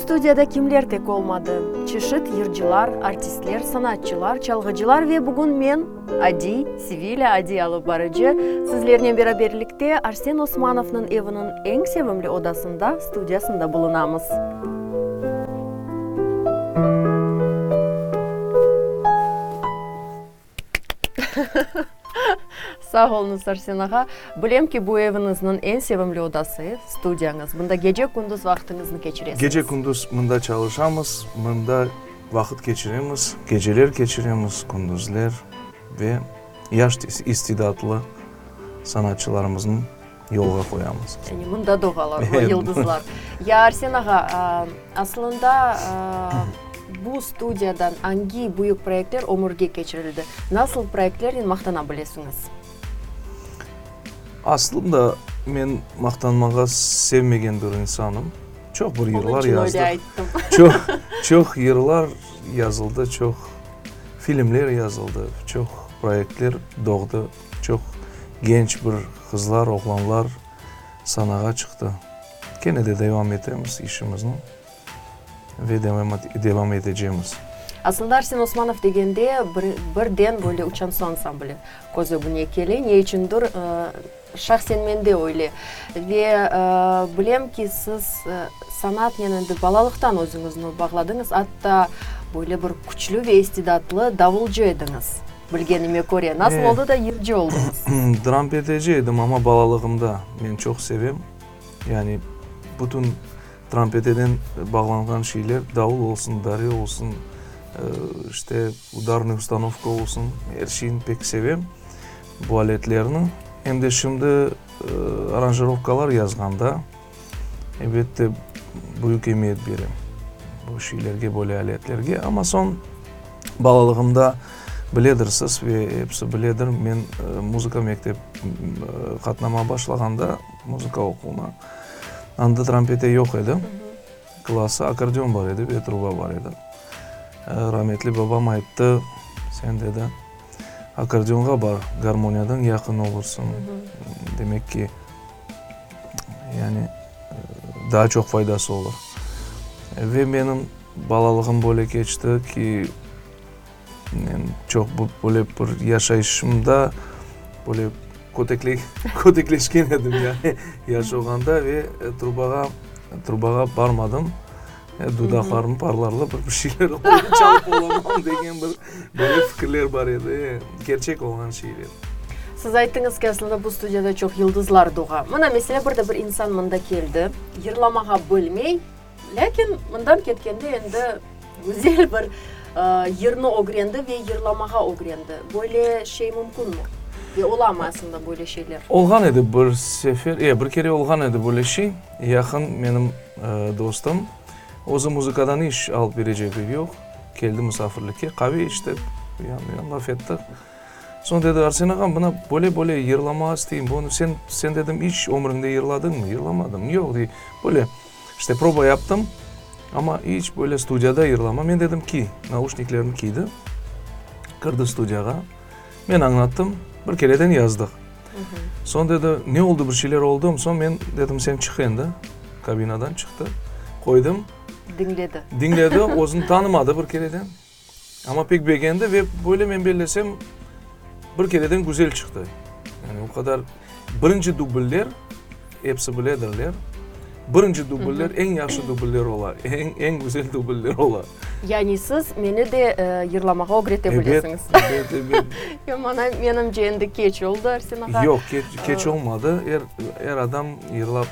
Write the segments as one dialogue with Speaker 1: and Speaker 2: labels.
Speaker 1: studiyada kimler tek olmadı, çeşit yırcılar, artistler, sanatçılar, çalğıcılar ve bugün men, adiy, Sevilâ, adiy alıp barıcı, sizlernen beraberlikte Arsen Osmanovnıñ eviniñ eñ sevimli odasında, studiyasında bulunamız. Sağ oluñız, Arsen ağa. Bilem ki, bu eviñizniñ eñ sevimli odası, studiyañız. Mında gece-kündüz vaqtıñıznı keçiresiñiz.
Speaker 2: Gece-kündüz mında çalışamız, mında vaqıt keçiremiz, geceler keçiremiz, kündüzler ve yaş istidatlı sanatçılarımıznı yolğa qoyamız.
Speaker 1: Yani mında doğalar o yıldızlar. Ya Arsen ağa, aslında bu studiyadan angi büyük proyektler ömürge keçirildi? Nasıl proyektlernen maqtana bilesiñiz?
Speaker 2: Aslında men maqtanmağa sevmegen bir insanım. Çoq bir yırlar yazdıq.
Speaker 1: Onıñ içün öyle ayttım.
Speaker 2: Çoq, çoq yırlar yazıldı, çoq filmler yazıldı, çoq proyektler doğdı. Çoq genç bir qızlar, oğlanlar sanağa çıqtı. Kene de devam etemiz işimizni ve devam etecemiz.
Speaker 1: Aslında Arsen Osmanov degende birden böyle Uçan su ansambli köz ögüne kele. Ne içündir, şahsen mende öyle. Ve bilem ki, siz sanatnen endi balalıqtan özüñizni bağladıñız, atta böyle bir küçlü ve istidatlı davulcı ediñiz. Bilgenime köre, nasıl oldı da yırcı oldıñız?
Speaker 2: Trampeteci edim, amma balalığımda. Men çoq sevem. Yani bütün trampeteden bağlanğan şeyler, davul olsun, dare olsun, işte, udarnıy ustanovka olsun, er şeyni pek sevem, bu aletlerni. Em de şimdi aranjirovkalar yazğanda, Elbette, büyük emiyet berem bu şeylerge, böyle aletlerge. Amma soñ balalığımda, biledirsiz ve episi biledir, men muzıka mektep qatnamağa başlağanda, muzıka oquvına, anda trampete yoq edi, klassa akkordeon bar edi ve truba bar edi. Rametli babam ayttı, sen, dedi, akkordeonğa bar, garmoniyadan yaqın olursıñ, demek ki, Yani, daa çoq faydası olur. Ve menim balalığım böyle keçti ki, men çoq böyle bir yaşayışımda böyle kötekleşken edim, yani, yaş olğanda ve trubağa, trubağa barmadım. Dudaqlarım parlarlı bir şeyler oldı, çalıp olamam degen bir böyle fikirler bar edi, kerçek olğan şeyler.
Speaker 1: Siz ayttıñız ki, aslında bu studiyada çoq yıldızlar doğa. Mına, meselâ, bir de bir insan mında keldi, yırlamağa bilmey, lâkin mından ketkende endi güzel bir yırnı ögrendi ve yırlamağa ögrendi. Böyle şey mümkünmi? Ve olamı aslında böyle şeyler?
Speaker 2: Olğan edi bir sefer, e, bir kere olğan edi böyle şey. Yaqın menim dostum, özü muzıkadan iç alıp berecegi yoq, keldi musafirlikke, qave içtik, yan-yan laf ettik. Soñ dedi, Arsen ağam, mına böyle-böyle yırlamağa isteyim, bunı sen, sen dedim, iç ömrüñde yırladıñmı, yırlamadıñ? Yoq, dey. Böyle, işte, proba yaptım, amma iç böyle studiyada yırlama. Men dedim, kiy, nauşniklerini kiydi, kirdi studiyağa. Men añlattım, bir kereden yazdıq. Soñ dedi, ne oldı, bir şeyler oldumı? Soñ men dedim, sen çıq endi. Kabinadan çıqtı. Qoydım.
Speaker 1: Diñledi.
Speaker 2: Diñledi, özüni tanımadı bir kereden. Amma pek begendi ve böyle men bellesem, bir kereden güzel çıqtı. Yani o qadar birinci dubller, episi biledirler, birinci dubller eñ yahşı dubller ola, eñ, eñ güzel dubller ola.
Speaker 1: Yani siz meni de yırlamağa ögrete bilesiñiz.
Speaker 2: Ebet, ebet, ebet.
Speaker 1: Mana, menimce, endi keç oldı, Arsen ağa.
Speaker 2: Yoq, keç, keç olmadı. Er, er adam yırlap,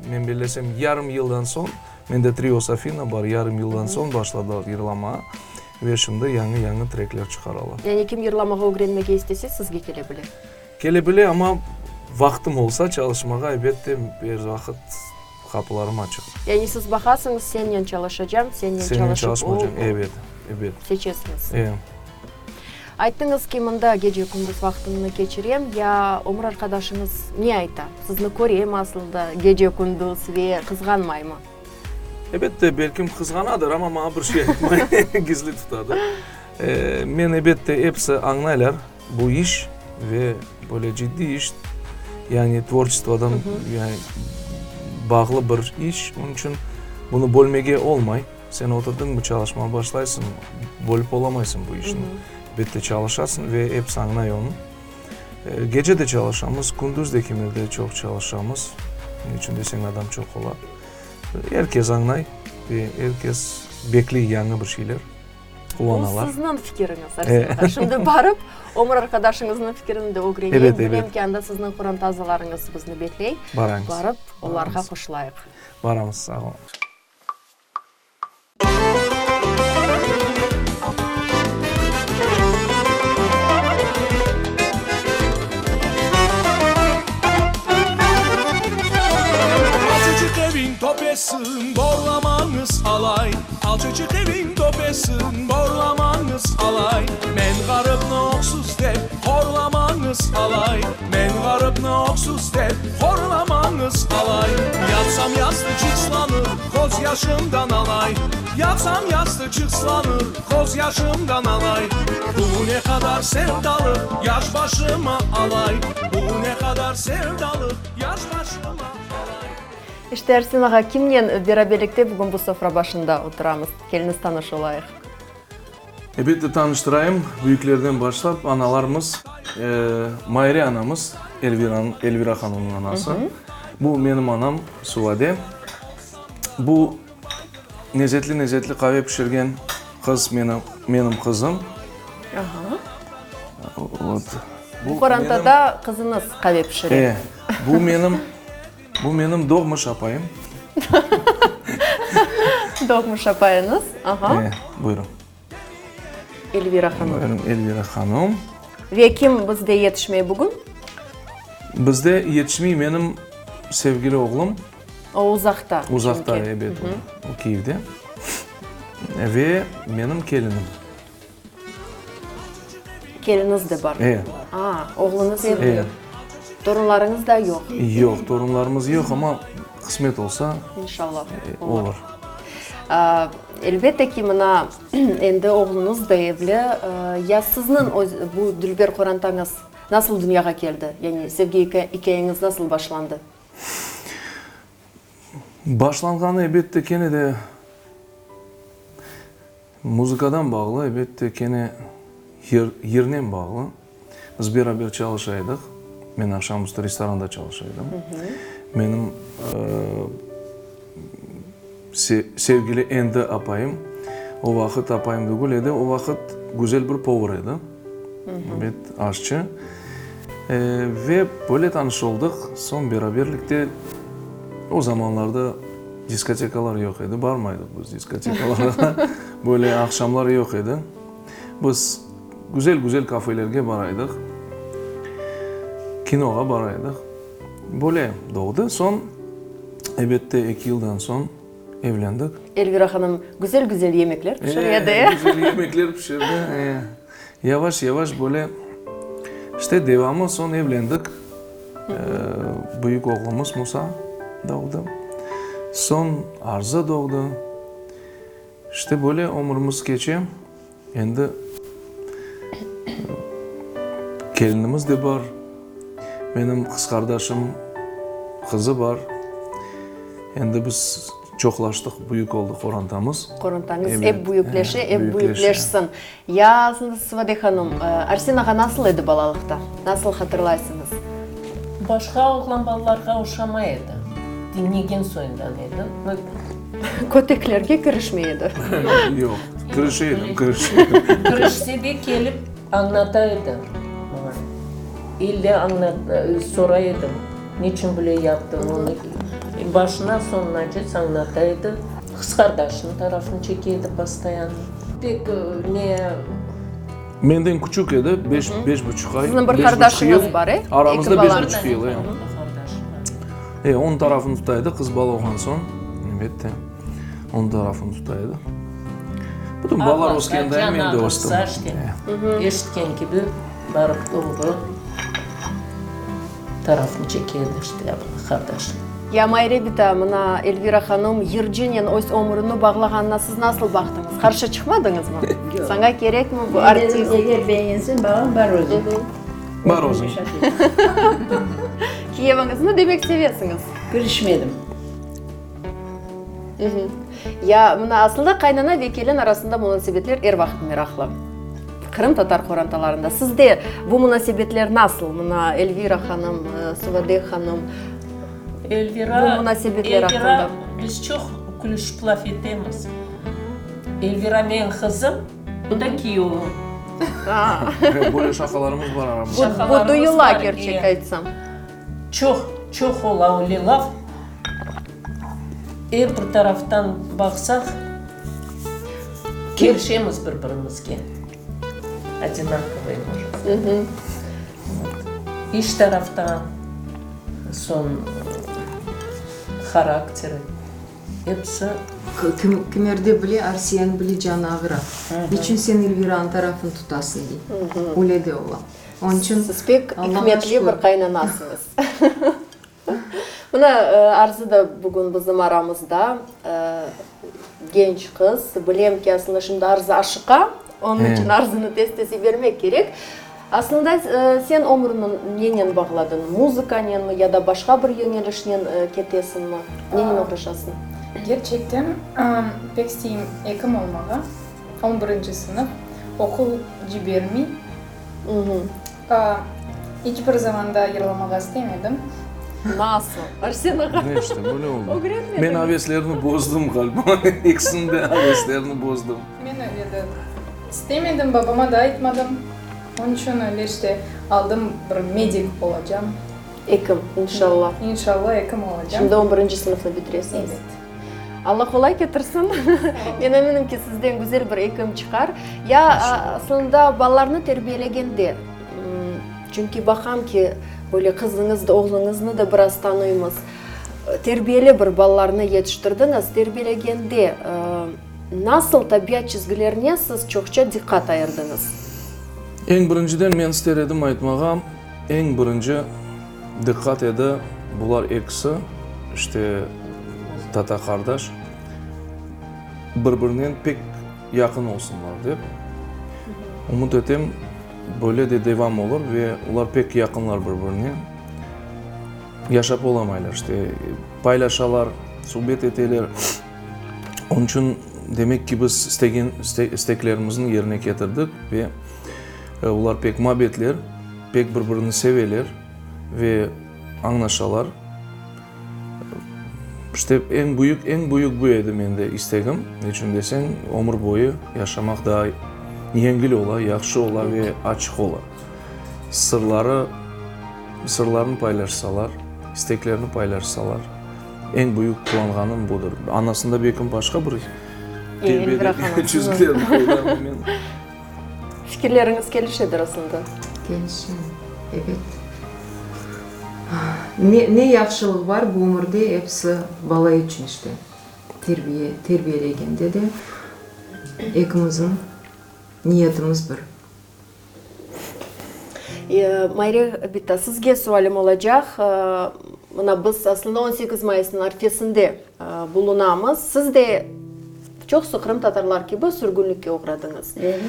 Speaker 2: men bellesem, yarım yıldan soñ, mende trio Safina bar, yarım yıldan soñ başladılar yırlamağa ve şimdi yañı-yañı trekler çıqaralar.
Speaker 1: Yani kim yırlamağa ögrenmege istese, sizge kele bile?
Speaker 2: Kele bile, amma vaqtım olsa çalışmağa, elbette, er vaqıt qapılarım açıq.
Speaker 1: Yani siz baqasıñız, sennen çalışacam, sennen
Speaker 2: Sennen
Speaker 1: çalışıp
Speaker 2: çalışmaycam, ebet, ebet.
Speaker 1: Seçesiñiz.
Speaker 2: E.
Speaker 1: Ayttıñız ki, mında gece-kündüz vaqtımnı keçirem, ya ömür arqadaşıñız ne ayta? Sizni köremi aslında gece-kündüz ve qızğanmaymı?
Speaker 2: Ebette, belkim qızğanadır, amma maña bir şey aytmay, gizli tutadır. Men, ebette, episi añlaylar. Bu iş ve böyle ciddiy iş, yani tvorçestvodan yani bağlı bir iş, onıñ içün. Bunı bölmege olmay. Sen oturdıñmı, çalışmağa başlaysıñ, bölip olamaysıñ bu işni. Elbette çalışasıñ ve episi añlay onı. Gece de çalışamız, kündüz de kimerde çoq çalışamız. Ne içün deseñ, adam çoq ola. Er kes añlay ve er kes bekley yañı bir şeyler, quvanalar.
Speaker 1: Bu sizniñ fikiriñiz, Arsen ağa. Şimdi barıp, ömür arqadaşıñıznıñ fikirini de ögreneyik.
Speaker 2: Ebet, ebet.
Speaker 1: Bilem ki, anda sizniñ qoranta azalarıñız bizni bekley.
Speaker 2: Baramız.
Speaker 1: Barıp, olarğa qoşulayıq.
Speaker 2: Baramız, sağ oluñ.
Speaker 3: Alçaçıq eviñ töpesin borlamañız alay, Alçaçıq eviñ töpesin borlamañız alay, Men ğarıpnı öksüz dep horlamañız alay, Men ğarıpnı öksüz dep horlamañız alay. Yatsam yastıçıq ıslanır, közyaşımdan alay, Yatsam yastıçıq ıslanır, közyaşımdan alay. Bu ne qadar sevdalıq, yaş başıma alay, Bu ne qadar sevdalıq, yaş başıma alay.
Speaker 1: İşte, Arsen ağa, kimnen beraberlikte bugün bu sofra başında oturamız? Keliñiz tanış olayıq.
Speaker 2: Elbette tanıştırayım, büyüklerden başlap, analarımız, Mayre anamız, Elviranıñ, Elvira hanımnıñ anası. Bu menim anam Suvade. Bu nezetli-nezetli qave pişirgen qız menim, menim qızım.
Speaker 1: Vot. Bu qorantada qızıñız qave pişire.
Speaker 2: E, bu menim, bu menim doğmuş apayım.
Speaker 1: Doğmuş apayıñız, aha.
Speaker 2: E, buyurın.
Speaker 1: Elvira hanım.
Speaker 2: Buyurın, Elvira hanım.
Speaker 1: Ve kim bizde yetişmey bugün?
Speaker 2: Bizde yetişmey menim sevgili oğlum.
Speaker 1: O uzaqta.
Speaker 2: Uzaqta, ebet, o Kiyevde. Ve menim kelinim.
Speaker 1: Keliniz de bar.
Speaker 2: E.
Speaker 1: A, oğluñız evli.
Speaker 2: E.
Speaker 1: Torunlarıñız da yoq.
Speaker 2: Yoq, torunlarımız yoq, amma qısmet olsa,
Speaker 1: İnşallah,
Speaker 2: olur.
Speaker 1: Elbette ki, mına, endi oğluñız da evli. Ya sizniñ öz bu dülber qorantañız nasıl dünyağa keldi? Yani sevgi ikâyeñiz nasıl başlandı?
Speaker 2: Başlanğanı, elbette, kene de muzıkadan bağlı, elbette, kene yır, yırnen bağlı. Biz beraber çalışa edik. Men aqşam üstü restoranda çalışa edim. Menim sevgili endi apayım, o vaqıt apayım degil edi, o vaqıt güzel bir povur edi, ebet, aşçı. Ve böyle tanış oldıq. Soñ beraberlikte o zamanlarda diskotekalar yoq edi, barmaydıq biz diskotekalarğa, böyle aqşamlar yoq edi. Biz güzel-güzel kafelerge baraydıq, kinoğa baraydıq. Böyle doğdı. Soñ, elbette, eki yıldan soñ evlendik.
Speaker 1: Elvira hanım güzel-güzel yemekler pişire edi.
Speaker 2: E, güzel yemekler pişirdi. E, yavaş-yavaş böyle, işte, devamı, soñ evlendik. Büyük oğlumız Musa doğdı. Soñ Arzı doğdı. İşte, böyle ömürimiz keçe. Endi kelinimiz de bar, menim qız qardaşım qızı bar. Endi biz çoqlaştıq, büyük oldı qorantamız.
Speaker 1: Qorantañız ep büyükleşe, ep büyükleşsin. Ya Sıvade hanım, Arsen ağa nasıl edi balalıqta? Nasıl hatırlaysıñız?
Speaker 4: Başqa oğlan balalarğa oşamay edi. Diñlegen soyundan edi.
Speaker 1: Köteklerge kirişmey edi.
Speaker 2: Yoq, kirişe edim, kirişe edim.
Speaker 4: Kirişse de kelip añlata edi maña. İlle soray edim, niçün böyle yaptıñ, onı başından soñunace añlata edi. Qız qardaşınıñ tarafını çeke edi postoyanno. Pek ne.
Speaker 2: Menden küçük edi, beş, beş buçuq ay.
Speaker 1: Siziñ bir qardaşıñız bar, e?
Speaker 2: Aramızda beş buçuq yıl, e. E, onıñ tarafını tuta edi, qız bala olğan soñ, elbette, onıñ tarafını tuta edi. Bütün balalar öskende men de östim.
Speaker 4: Eşitken kibi barıp doğru tarafını çeke edi işte, qardaşım.
Speaker 1: Ya Mayre bita, mına Elvira hanım yırcınen öz ömrüni bağlağanına siz nasıl baqtıñız? Qarşı çıqmadıñızmı?
Speaker 5: Yoq.
Speaker 1: Saña kerekmi bu artist?
Speaker 5: Men dedim, eger begenseñ, babam, bar özüñ.
Speaker 2: Bar özüñ.
Speaker 1: Kiyeviñizni demek sevesiñiz?
Speaker 5: Kirişmedim.
Speaker 1: Ya, mına, aslında qaynana ve kelin arasında munasebetler er vaqıt meraqlı. Qırımtatar qorantalarında. Sizde bu munasebetler nasıl? Mına, Elvira hanım, Suvade hanım,
Speaker 4: Elvira,
Speaker 1: bu munasebetler
Speaker 4: Elvira,
Speaker 1: aqqında.
Speaker 4: biz çoq külüşip laf etemiz. Elvira menim qızım, bu da kiyevim.
Speaker 2: Böyle şaqalarımız bar aramızda.
Speaker 1: Bu duyula, kerçek aytsam.
Speaker 4: Çoq, çoq ola öyle laf. Er bir taraftan baqsaq, kelişemiz bir-birimizge. Odinakovıy, можно сказать. İş taraftan, soñ harakteri, episi.
Speaker 6: Kimerde bile Arsiyanıñ bile canı ağıra. Niçün sen Elviranıñ tarafını tutasıñ, dey. Öyle de ola. Onıñ içün,
Speaker 1: Siz pek
Speaker 6: Allağa
Speaker 1: ikmetli
Speaker 6: şükür.
Speaker 1: bir qaynanasıñız. Mına, Arzı da bugün bizim aramızda, genç qız. Bilem ki, aslında şimdi Arzı aşıqa, onıñ içün Arzını tez-tez yibermek kerek. Aslında sen ömrüni nenen bağladıñ? Muzıkanenmi ya da başqa bir yöñelişnen ketesiñmi? Nenen oğraşasıñ?
Speaker 7: Kerçekten, pek isteyim ekim olmağa. On birinci sınıf, oqul cibermey. İç bir zaman da yırlamağa istemedim.
Speaker 1: Nasıl? Arsen ağa?
Speaker 2: Ne işte, böyle oldı.
Speaker 1: Ögretmediñmi?
Speaker 2: Men aveslerini bozdım ğaliba. Ekisiniñ de aveslerini bozdım.
Speaker 7: Men öyle de istemedim, babama da aytmadım. Onıñ içün öyle işte aldım bir medik olacam.
Speaker 1: Ekim, inşallah.
Speaker 7: İnşallah ekim olacam.
Speaker 1: Şimdi on birinci sınıfnı bitiresiñiz.
Speaker 7: Evet.
Speaker 1: Alla qolay ketirsin. Men eminim ki, sizden güzel bir ekim çıqar. Ya, aslında, balalarnı terbiyelegende, çünki baqam ki, böyle qızıñız da, oğluñıznı da biraz tanıymız, terbiyeli bir balalarnı yetiştirdiñiz. Terbiyelegende nasıl tabiat çizgilerine siz çoqça diqqat ayırdıñız?
Speaker 2: Eñ birinciden men ister edim aytmağa, eñ birinci diqqat edi, bular ekisi, işte, tata-qardaş, bir-birinen pek yaqın olsunlar dep. Ümüt etem, böyle de devam olur ve olar pek yaqınlar bir-birine. Yaşap olamaylar, işte, paylaşalar, subet eteler. Onıñ içün, demek ki, biz istegen isteklerimizni yerine ketirdik ve olar pek mabetler, pek bir-birini seveler ve añlaşalar. İşte, eñ büyük, eñ büyük bu edi mende istegim. Neçün deseñ, ömür boyu yaşamaq daa yengil ola, yahşı ola ve açıq ola. Sırları, sırlarını paylaşsalar, isteklerini paylaşsalar, eñ büyük quvanğanım budır. Anasında belkim başqa bir terbiyede çizgiler bar, men.
Speaker 1: Fikirleriñiz kelişedir aslında.
Speaker 6: Kelişe, ebet. Ne, ne yahşılıq bar bu ömürde, episi bala içün işte. Terbiye, terbiyelegende de ekimizniñ niyetimiz bir.
Speaker 1: Mayre bita, sizge sualim olacaq. Mına biz aslında 18 mayısnıñ arfesinde bulunamız. Siz de çoqusı qırımtatarlar kibi sürgünlikke oğradıñız.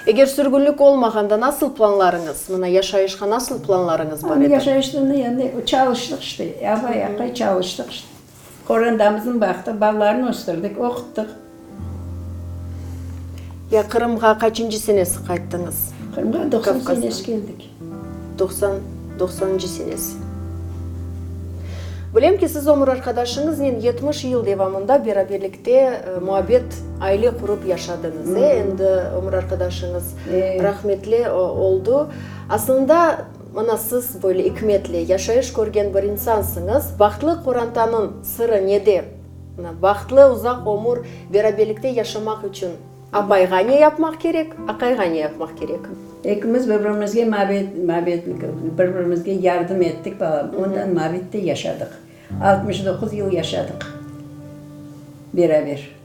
Speaker 1: Eger sürgünlik olmağanda nasıl planlarıñız, mına yaşayışqa nasıl planlarıñız bar edi?
Speaker 5: Yaşayışta ne, çalıştıq işte, ava-yaqay çalıştıq işte. Qorantamıznı baqtıq, balalarnı östürdik, oquttıq.
Speaker 1: Ya Qırımğa qaçıncı senesi qayttıñız?
Speaker 5: Qırımğa 90 senesi keldik.
Speaker 1: 90, doqsanıncı senesi. Bilem ki, siz ömür arqadaşıñıznen 70 yıl devamında beraberlikte muabbet, aile qurıp yaşadıñız, e? Endi ömür arqadaşıñız rahmetli oldı. Aslında, Mına siz böyle ikmetli, yaşayış körgen bir insansıñız. Bahtlı qorantanıñ sırı nede? Mına, bahtlı uzaq ömür beraberlikte yaşamaq içün apayğa ne yapmaq kerek, aqayğa ne yapmaq kerek?
Speaker 5: Ekimiz bir-birimizge mabet, mabetlik, bir-birimizge yardım ettik, balam, ondan mabette yaşadıq. 69 yıl yaşadıq beraber.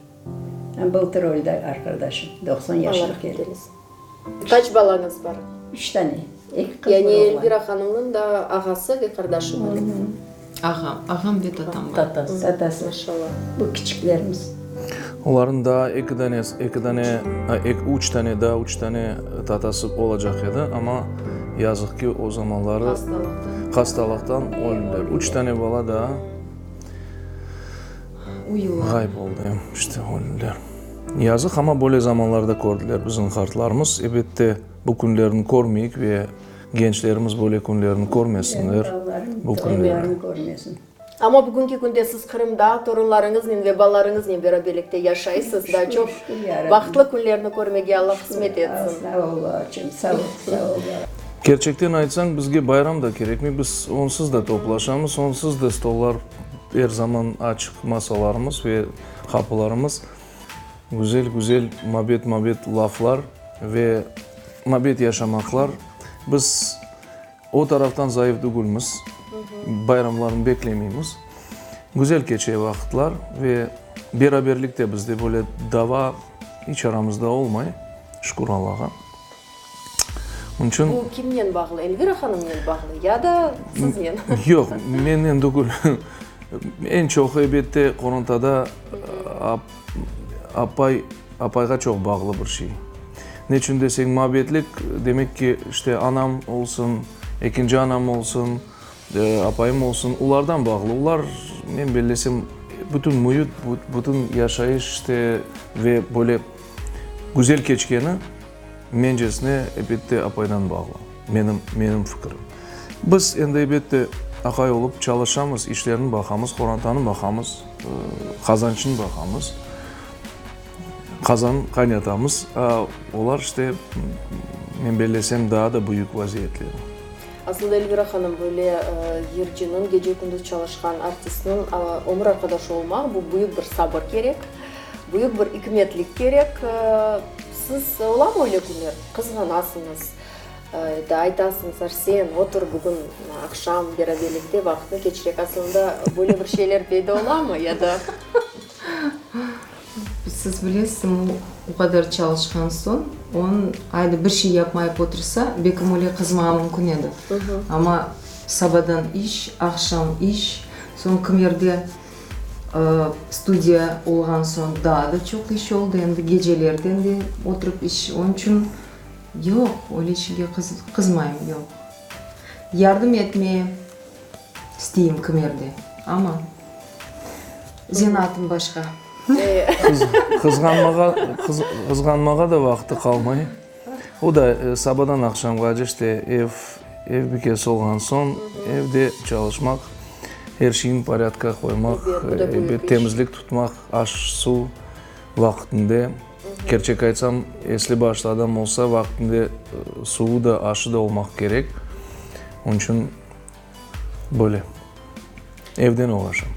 Speaker 5: Bıltır öldi arqadaşım, 90 yaşına keldi.
Speaker 1: Qaç balañız bar?
Speaker 5: Üç tane, eki qız, bir
Speaker 1: Yani
Speaker 5: oğlan.
Speaker 1: Elvira hanımnıñ da ağası ve qardaşı bar.
Speaker 6: Ağam, ağam ve tatam bar.
Speaker 4: Tatası.
Speaker 5: Tatası.
Speaker 1: Maşallah.
Speaker 5: Bu kiçiklerimiz.
Speaker 2: Olarnıñ daa eki dane, eki dane, üç tane, daa üç tane tatası olacaq edi, amma yazıq ki, o zamanları
Speaker 1: Hastalıqtan.
Speaker 2: hastalıqtan öldiler. Üç tane bala daa.
Speaker 6: Uyular.
Speaker 2: Ğayıp oldı, işte, öldiler. Yazıq, amma böyle zamanlarda kördiler bizim qartlarımız. Ebette, bu künlerni körmeyik ve gençlerimiz böyle künlerni körmesinler.
Speaker 5: Bu künlerni körmesin.
Speaker 1: Amma bugünki künde siz Qırımda torunlarıñıznen ve balalarıñıznen beraberlikte yaşaysız. Daa çoq bahtlı künlerni körmege Alla qısmet etsin.
Speaker 5: Sağ ol, balacığım, sağ ol, sağ ol.
Speaker 2: Kerçekten aytsañ, bizge bayram da kerekmey, biz onsız da toplaşamız, onsız da stollar er zaman açıq, masalarımız ve qapılarımız. Güzel-güzel mabet-mabet laflar ve mabet yaşamaqlar. Biz o taraftan zayıf tügülmiz, bayramlarnı beklemeymiz. Güzel keçe vaqıtlar ve beraberlik de bizde böyle dava iç aramızda olmay, şükür Allağa. Onıñ içün.
Speaker 1: Bu kimnen bağlı, Elvira hanımnen bağlı ya da siznen?
Speaker 2: Yoq, mennen tügül. Eñ çoqu, elbette, qorantada apay, apayğa çoq bağlı bir şey. Neçün deseñ, muabbetlik, demek ki, işte, anam olsun, ekinci anam olsun, apayım olsun, olardan bağlı. Olar, men bellesem, bütün müit, bütün yaşayış, işte, ve böyle güzel keçkeni, mencesine, elbette, apaydan bağlı. Menim, menim fikirim. Biz endi, elbette, aqay olıp çalışamız, işlerni baqamız, qorantanı baqamız, qazançnı baqamız. Qazan qaynatamız, a olar işte, men bellesem, daa da büyük vaziyetler.
Speaker 1: Aslında, Elvira hanım, böyle yırcınıñ, gece-kündüz çalışqan artistniñ ömür arqadaşı olmaq, bu büyük bir sabır kerek, büyük bir ikmetlik kerek. Siz, olamı öyle künler, qızğanasıñız, da aytasıñız, Arsen, otur, bugün aqşam beraberlikte vaqıtnı keçirek. Aslında, böyle bir şeyler peyda olamı ya da?
Speaker 6: Siz bilesiz, o qadar çalışqan soñ, onıñ ayda bir şey yapmayıp otursa, belkim öyle qızmağa mümkün edi. Amma sabadan iş, aqşam iş, soñ kimerde studiya olğan soñ daa da çoq iş oldı, endi gecelerden de oturıp iş, onıñ içün yoq, öyle şeyge qızmayım, yoq. Yardım etmeye İsteyim kimerde, amma zenaatım başqa.
Speaker 2: Qızğanmağa, qızğanmağa da vaqtı qalmay. O da sabadan aqşamğace işte ev, ev bikesi olğan soñ evde çalışmaq, er şeyni porâdka qoymaq, ebet, temizlik tutmaq, aş-suv vaqtında. Kerçek aytsam, esli-başlı adam olsa, vaqtında suvu da, aşı da olmaq kerek. Onıñ içün Böyle. Evden oğraşam.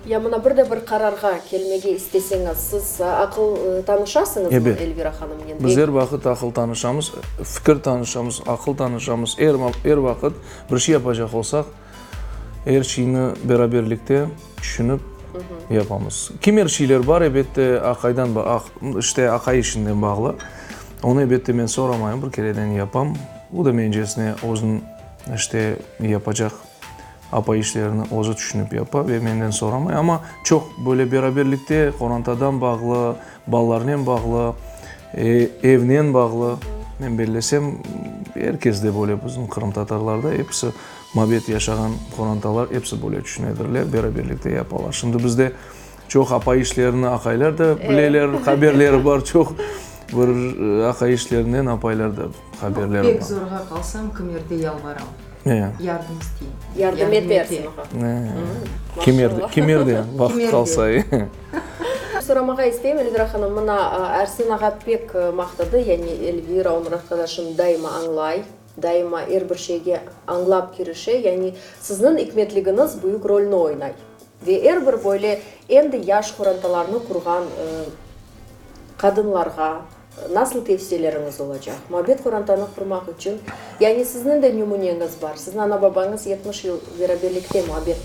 Speaker 1: Ya mına bir de bir qararğa kelmege isteseñiz, siz aqıl tanışasıñızmı
Speaker 2: Ebet.
Speaker 1: Elvira hanımnen?
Speaker 2: Biz er vaqıt aqıl tanışamız, fikir tanışamız, aqıl tanışamız. Er, er vaqıt bir şey yapacaq olsaq, er şeyni beraberlikte tüşünip yapamız. Kimer şeyler bar, ebette, aqaydan, işte, aqay işinden bağlı. Onı, ebette, men soramayım, bir kereden yapam. O da mencesine özüniñ. İşte, yapacaq apay işlerini özü tüşünip yapa ve menden soramay. Amma çoq böyle beraberlikte, qorantadan bağlı, balalarnen bağlı, evnen bağlı, men bellesem, er kesde böyle bizim qırımtatarlarda episi mabet yaşağan qorantalar episi böyle tüşünedirler, beraberlikte yapalar. Şimdi bizde çoq apay işlerini aqaylar da bileler, haberleri bar çoq. Bir aqay işlerinden apaylar da haberleri
Speaker 6: bar. Pek zorğa qalsam, kimerde yalvaram, yardım isteyim.
Speaker 1: Yardım etersiñ
Speaker 2: oğa. Kimerde, vaqıt qalsa.
Speaker 1: Soramağa isteyim, Elvira hanım, mına Arsen ağa pek maqtadı, yani Elvira ömür arqadaşını daima añlay, daima er bir şeyge añlap kirişe, yani sizniñ ikmetligiñiz büyük rolni oynay. Ve er bir böyle endi yaş qorantalarnı qurğan qadınlarğa nasıl tevsiyeleriñiz olacaq? Muabbet qorantanı qurmaq içün, yani sizniñ de nümüneñiz bar, siziñ ana-babañız 70 yıl beraberlikte muabbet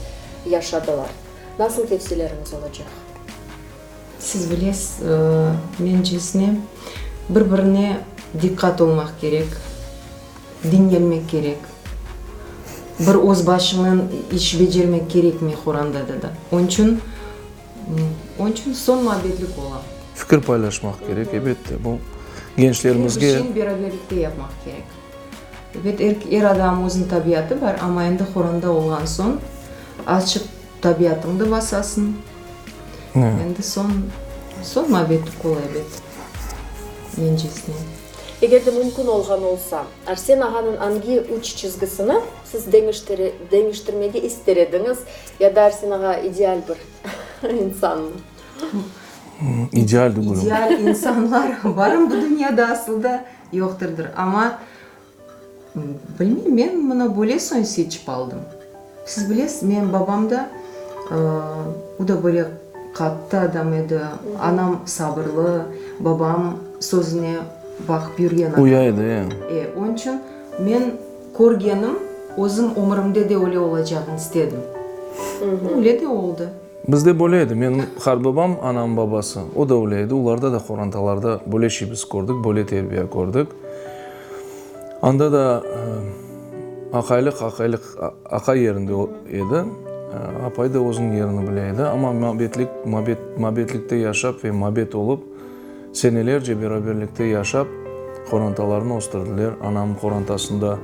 Speaker 1: yaşadılar. Nasıl tevsiyeleriñiz olacaq?
Speaker 6: Siz bilesiz, mencesine, bir-birine diqqat olmaq kerek. Diñlenmek kerek. Bir öz başıñnen iş becermek kerekmey qorandada da. Onıñ içün, onıñ içün soñ muabbetlik ola.
Speaker 2: Fikir paylaşmaq kerek, ebette, bu gençlerimizge.
Speaker 6: Er bir şeyni beraberlikte yapmaq kerek. Ebet, er, er adam özüniñ tabiatı bar, amma endi qoranda olğan soñ, azçıq tabiatıñı da basasıñ. Endi soñ, soñ mabet qolay ebet, mencesine.
Speaker 1: Eger de mümkün olğan olsa, Arsen ağanıñ angi üç çizgisini siz deñiştirmege ister ediñiz ya da Arsen ağa ideal bir insanmı?
Speaker 2: İdeal degil.
Speaker 6: İdeal insanlar barmı bu dünyada asılda? Yoqtırdır. Amma, bilmeyim, men mına böyle soñ seçip aldım. Siz bilesiz, menim babam da, o da böyle qattı adam edi. Anam sabırlı, babam sözüne baqıp yürgen adam.
Speaker 2: Uya edi, e.
Speaker 6: E, onıñ içün men körgenim, özüm ömürimde de öyle olacağını istedim. Öyle de oldı.
Speaker 2: Bizde böyle edi. Menim qartbabam, anamnıñ babası, o da öyle edi. Olarda da qorantalarda böyle şey biz kördik, böyle terbiye kördik. Anda da aqaylıq, aqaylıq, aqay yerinde edi, apay da özüniñ yerini bile edi. Amma mabetlik, mabet, mabetlikte yaşap ve mabet olıp, senelerce beraberlikte yaşap, qorantalarını östürdiler. Anamnıñ qorantasında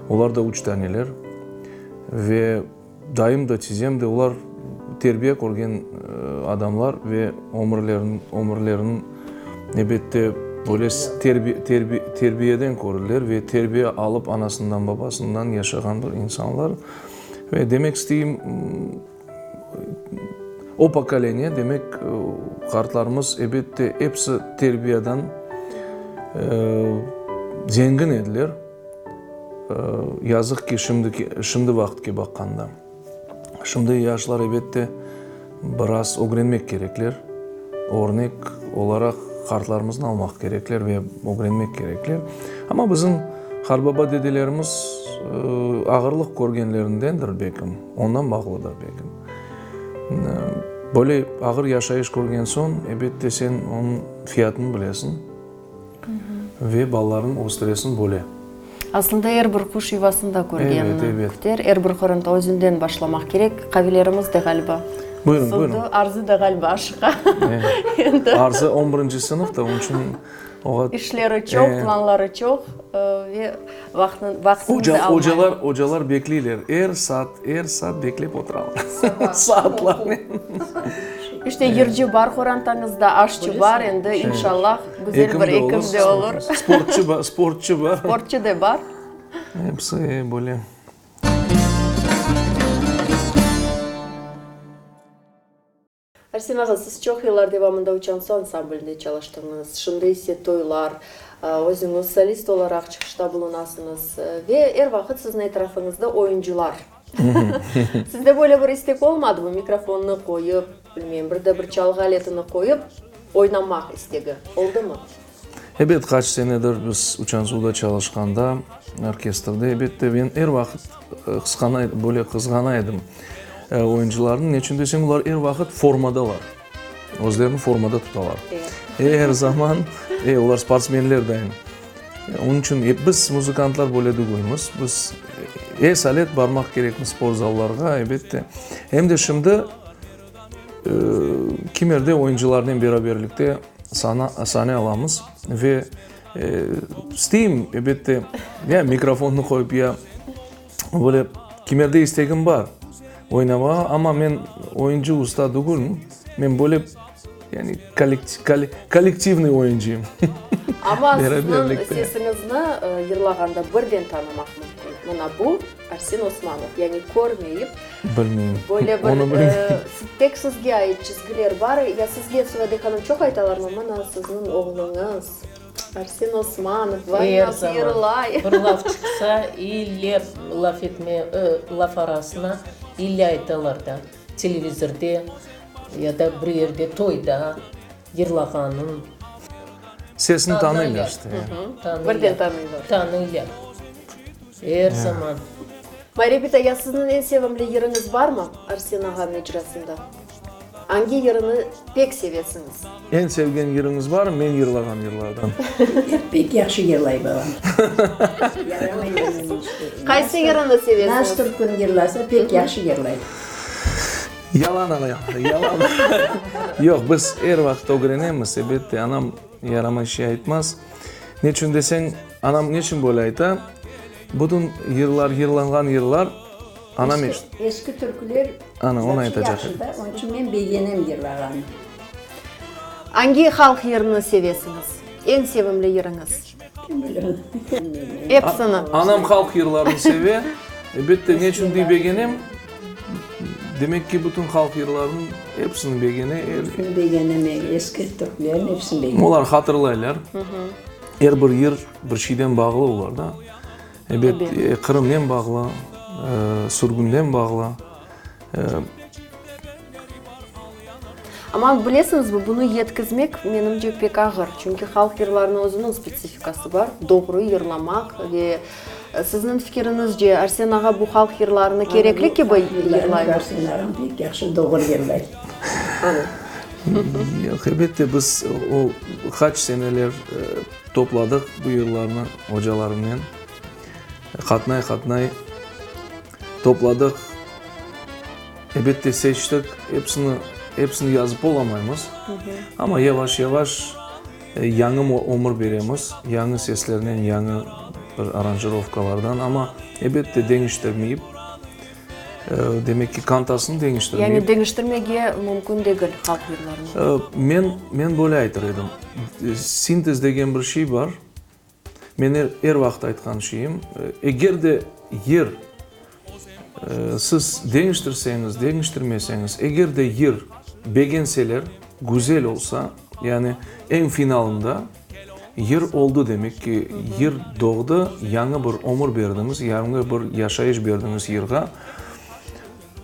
Speaker 2: olar da üç taneler ve Dayım da, tizem de, olar terbiye körgen adamlar ve ömürlerin, ömürlerin, ebette, böyle terbiyeden kördiler ve terbiye alıp anasından, babasından yaşağan bir insanlar. Ve demek isteyim, o pokoleniye, demek, qartlarımız, ebette, episi terbiyadan zengin ediler. Yazıq ki, şimdiki, şimdi vaqıtke baqqanda. Şimdi yaşlar, ebette, biraz ögrenmek kerekler. Örnek olaraq qartlarımıznı almaq kerekler ve ögrenmek kerekler. Amma bizim qarbaba-dedelerimiz ağırlıq körgenlerindendir, belkim, ondan bağlıdır, belkim. Böyle ağır yaşayış körgen soñ, ebette, sen onıñ fiyatını bilesiñ. Ve balalarını östüresin böyle.
Speaker 1: Aslında er bir quş yuvasında körgenini küter. Er bir qoranta özünden başlamaq kerek. Qavelerimiz de ğaliba
Speaker 2: Buyurın, buyurın.
Speaker 1: Arzı da ğaliba aşıqa.
Speaker 2: Arzı on birinci sınıfta, onıñ içün oğa.
Speaker 1: İşleri çoq, planları çoq ve vaqtını da almay.
Speaker 2: Ocalar, ocalar bekleyler. Er saat, er saat beklep oturalar. Saatlarnen.
Speaker 1: İşte yırcı bar qorantañızda, aşçı bar, endi inşallah güzel bir ekim de olur.
Speaker 2: Sportçı bar, sportçı bar.
Speaker 1: Sportçı da bar.
Speaker 2: Episi böyle.
Speaker 1: Arsen ağa, siz çoq yıllar devamında Uçansu ansamblinde çalıştıñız, şimdi ise toylar, özüñiz solist olaraq çıqışta bulunasıñız ve er vaqıt siziñ etrafıñızda oyuncılar. Sizde böyle bir istek olmadımı, mikrofonnı qoyıp, bilmeyim, bir de bir çalğı aletini qoyıp, oynamaq istegi oldımı?
Speaker 2: Ebet, qaç senedir biz Uçansuda çalışqanda, orkestrde, ebette, men er vaqıt qısqana, böyle qızğana edim oyuncılarnı. Neçün deseñ, olar er vaqıt formadalar, özlerini formada tutalar. Er zaman, e, olar sportsmenler dayın. Onıñ içün biz, muzıkantlar, böyle degilmiz. Biz esalet barmaq kerekmiz sport zallarğa, ebette. Em de şimdi kimerde oyuncılarnen beraberlikte sana, sane alamız ve isteyim, ebette, ya mikrofonnı qoyıp, ya böyle kimerde istegim bar oynamağa, amma men oyuncı usta degilm, men böyle Yani kollektivnıy oyuncıyım.
Speaker 1: Amma siziñ sesiñizni yırlağanda birden tanımaq mümkün. Mına bu Arsen Osmanov. Yani körmeyip,
Speaker 2: Bilmeyim.
Speaker 1: Böyle bir tek sizge ait çizgiler bar. Ya sizge, Suvade hanım, çoq aytalarmı, mına siziñ oğluñız Arsen Osmanov, vay nasıl yırlay.
Speaker 4: Bir laf çıqsa, ille laf etme, laf arasına ille aytalar da. Televizorde ya da bir yerde toyda yırlağanın.
Speaker 2: Sesini tanıylar işte.
Speaker 1: Birden tanıylar.
Speaker 4: Tanıylar. Er zaman.
Speaker 1: Mayre bita, ya sizniñ eñ sevimli yırıñız barmı Arsen ağanıñ icrasında? Angi yırını pek sevesiñiz?
Speaker 2: Eñ sevgen yırıñız barmı men yırlağan yırlardan?
Speaker 5: Pek yahşı yırlay babam.
Speaker 1: Qaysı yırını sevesiñiz?
Speaker 5: Naş türküni yırlasa, pek yahşı yırlay.
Speaker 2: Yalan, ana, yalan. Yoq, biz er vaqıt ögrenemiz, elbette, anam yaramay şey aytmaz. Neçün deseñ, anam neçün böyle ayta? Bütün yırlar, yırlanğan yırlar. Anam eşit.
Speaker 5: Eski türküler
Speaker 2: Ana, onı aytacaq
Speaker 5: yahşı da, onıñ içün men begenem yırlağanı.
Speaker 1: Angi halq yırını sevesiñiz? Eñ sevimli yırıñız?
Speaker 5: Kim bile onı?
Speaker 1: Epsini.
Speaker 2: Anam halq yırlarını seve. Elbette, ne içün dey begenem? Demek ki, bütün halq yırlarınıñ episini begene.
Speaker 5: Episini begenem, eski türkülerniñ episini begenem.
Speaker 2: Olar hatırlaylar. Er bir yır bir şeyden bağlı olar da. Ebet, Qırımnen bağlı, sürgünnen bağlı.
Speaker 1: Amma bilesiñizmi, bunı yetkizmek, menimce, pek ağır. Çünki halq yırlarınıñ özüniñ spetsifikası bar, doğru yırlamaq ve sizniñ fikiriñizce, Arsen ağa bu halq yırlarını kerekli kibi yırlaymı?
Speaker 5: Arsen ağam pek yahşı doğru yırlay.
Speaker 2: Yoq, elbette, biz o qaç seneler Topladıq bu yırlarnı ocalarımnen, qatnay-qatnay topladıq. Ebette, seçtik, episini, episini yazıp olamaymız, amma yavaş-yavaş yañı ömür beremiz, yañı seslernen, yañı bir aranjirovkalardan, amma, ebette, deñiştirmeyip. Demek ki, kantasını deñiştirmeyip.
Speaker 1: Yani deñiştirmege mümkün degil halq yırlarını.
Speaker 2: Men, men böyle aytır edim, sintez degen bir şey bar. Men er, er vaqıt aytqan şeyim, eger de yır siz deñiştirseñiz, deñiştirmeseñiz, eger de yır begenseler, güzel olsa, yani eñ finalında Yır oldı demek ki, yır doğdı, yañı bir ömür berdiñiz, yañı bir yaşayış berdiñiz yırğa.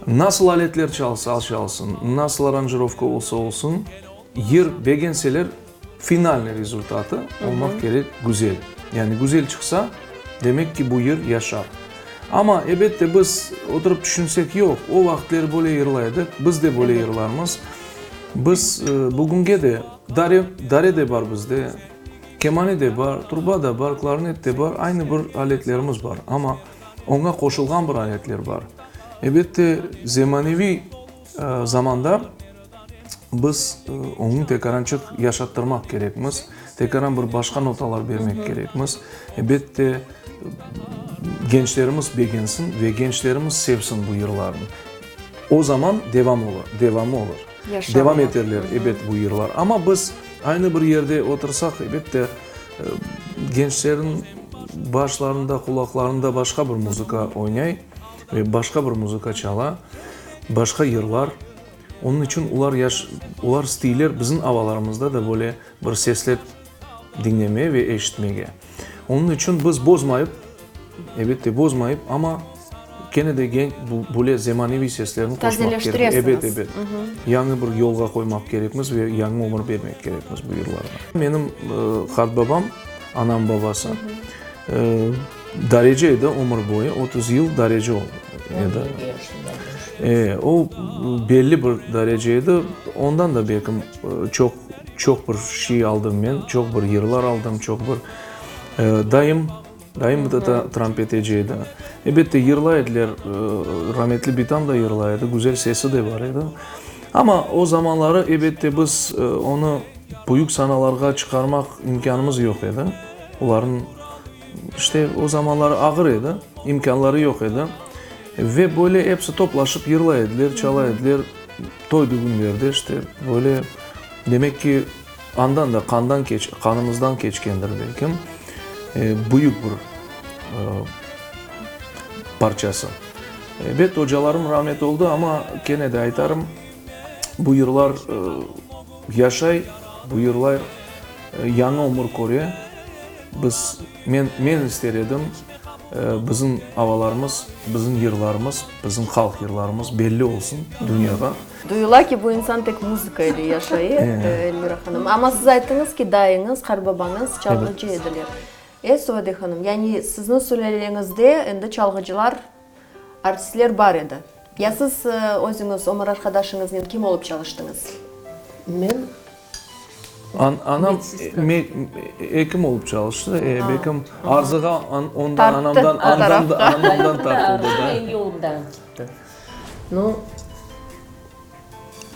Speaker 2: Nasıl aletler çalsa çalsın, nasıl aranjirovka olsa olsun, yır begenseler, finalnıy rezultatı olmaq kerek güzel. Yani güzel çıqsa, demek ki, bu yır yaşar. Amma, ebette, biz oturıp tüşünsek, yoq, o vaqıtleri böyle yırlay edik, biz de böyle yırlarmız. Biz bugünge de, dare, dare de bar bizde, kemane de bar, truba da bar, klarnet de bar, aynı bir aletlerimiz bar, amma oña qoşulğan bir aletler bar. Ebette, zemaneviy zamanda biz oñı tekarançıq yaşattırmaq kerekmiz, tekaran bir başqa notalar bermek kerekmiz. Ebette, gençlerimiz begensin ve gençlerimiz sevsin bu yırlarnı. O zaman devam olur, devamı olur. Devam eterler, ebet, bu yırlar. Amma biz aynı bir yerde otursaq, ebette, gençlerniñ başlarında, qulaqlarında başqa bir muzıka oynay ve başqa bir muzıka çala, başqa yırlar. Onıñ içün olar yaş, olar isteyler bizim avalarımızda da böyle bir sesler diñlemeye ve eşitmege. Onıñ içün biz bozmayıp, ebette, bozmayıp, amma kene de gen, böyle zemaneviy seslerni qoşmaq kerek. Ebet, ebet. Yañı bir yolğa qoymaq kerekmiz ve yañı ömür bermek kerekmiz bu yırlarğa. Menim qartbabam, anam babası, dareci edi ömür boyu, 30 yıl dareci edi. O, belli bir darece edi, ondan da belkim çoq. Çoq bir şey aldım men, çoq bir yırlar aldım, çoq bir Dayım, dayım da trampeteci edi. Elbette, yırlay ediler, rametli bitam da yırlay edi, güzel sesi de bar edi. Amma o zamanları, elbette, biz onı büyük sanalarğa çıqarmaq imkânımız yoq edi. Olarnıñ, işte, o zamanları ağır edi, imkânları yoq edi. Ve böyle episi toplaşıp yırlay ediler, çala ediler. Toy-dügünlerde işte böyle, demek ki, andan da qandan keç, qanımızdan keçkendir belkim, büyük bir parçası. Ebet, ocalarım rahmet oldı, amma kene de aytarım, bu yırlar yaşay, bu yırlar yañı ömür köre. Biz, men, men ister edim, bizim avalarımız, bizim yırlarımız, bizim halq yırlarımız belli olsun dünyağa.
Speaker 1: Duyula ki, bu insan tek muzıka ile yaşay, Elmira hanım. Amma siz ayttıñız ki, dayıñız, qartbabañız çalğıcı ediler. E, Suade hanım, yani sizniñ sülâleñizde endi çalğıcılar, artistler bar edi. Ya siz özüñiz ömür arqadaşıñıznen kim olıp çalıştıñız?
Speaker 4: Men
Speaker 2: Anam ekim olıp çalıştı, bekim arzığa ondan, anamdan, anamdan tartıldı da.
Speaker 4: Menim yolumdan gitti. Nu,